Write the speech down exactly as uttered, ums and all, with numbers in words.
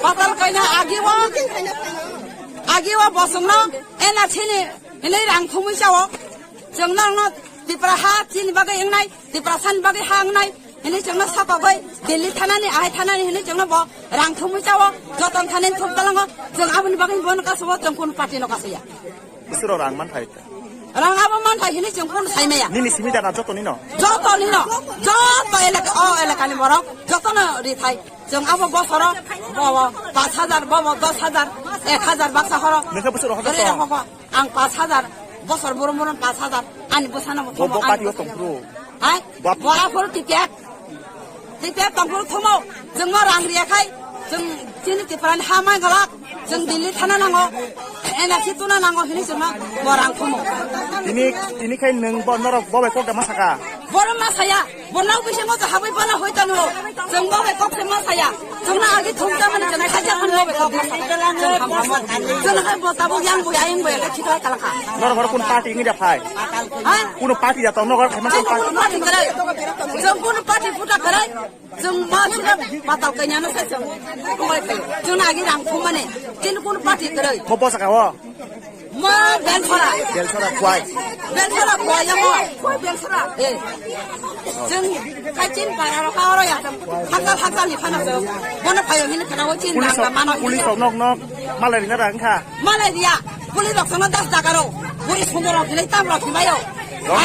Patal kaina agiwo, agiwo bosongno ena chini hinwi rang thumwi chao. Chwng norokno Tipra ha chini bagwi wngnai, Tiprasani bagwi ha wngnai hinwi chwngno sokogwi Delhi thanani, ahai thanani hinwi chwngno bo rang thumwi chao, joton thanani thum talango. Chwng aboni bagwi bono kasao, chwng kunu party no kasaya. Isuro rang man thai. Rang abo man thai hinwi chwng kunu sai maya. Nini simi dana joto nino? Joto nino. Joto elaka, o elakani borok jotono ri thai. Chwng abo bosoro bo, bo pash hajar, bo, bo dos hajar, ek hajar baksa horo. Nokha bosoro hodo Ri to? Rokho. Ang pash hajar, bosor boro boro pash hajar, ani bwsano bo Bo, thomo, bo ani party o bwsano. Tongphuru? Hai? Bo Bo aphuru ticket. Ticket tongphuru thomo, chwngno rang riya khai, chwng chini Tiprani ha mai galak, chwng Delhi thana nango, N R C tuna nango hinwi chwngno bo rang thomo. Tini, tini khai nwng bo norok bo bai kok da ma saka? Boro ma saya, bo nok bisingo to habwi bana hoi tano, chwng bo bai kok se ma saya. Chwngno agi thum ta mani chwng khacha khan bo bai kok ma saya. Chwng hamma mo. Chwng hai bo tabuk yang bo ayang bo ya khitai kalakha. Norok horo kun party ngi da phai? Ha? Kuno party da tong norok khai ma Chwng party. Kuno party kwrwi. Chwng kuno party puta kwrwi. Chwng ma chwng patal kanya no sai chwng. Koi koi. Chwng agi rang thum mani. Chini kuno party kwrwi. Mo bo saka o? Ma Belsora. Belsora kwai. Belsora kwai ya mo. Kwai Belsora. Eh. Chwng kachin para ro ka ro ya. Hakal hakal ni khana chwng. Bono phayo hini khana o chin Police rang rok, mano. Police rok nok nok malai rina rang kha. Malai dia. Police rok sono das dakaro. Police sono rok hinai tam rok himayo. Rok.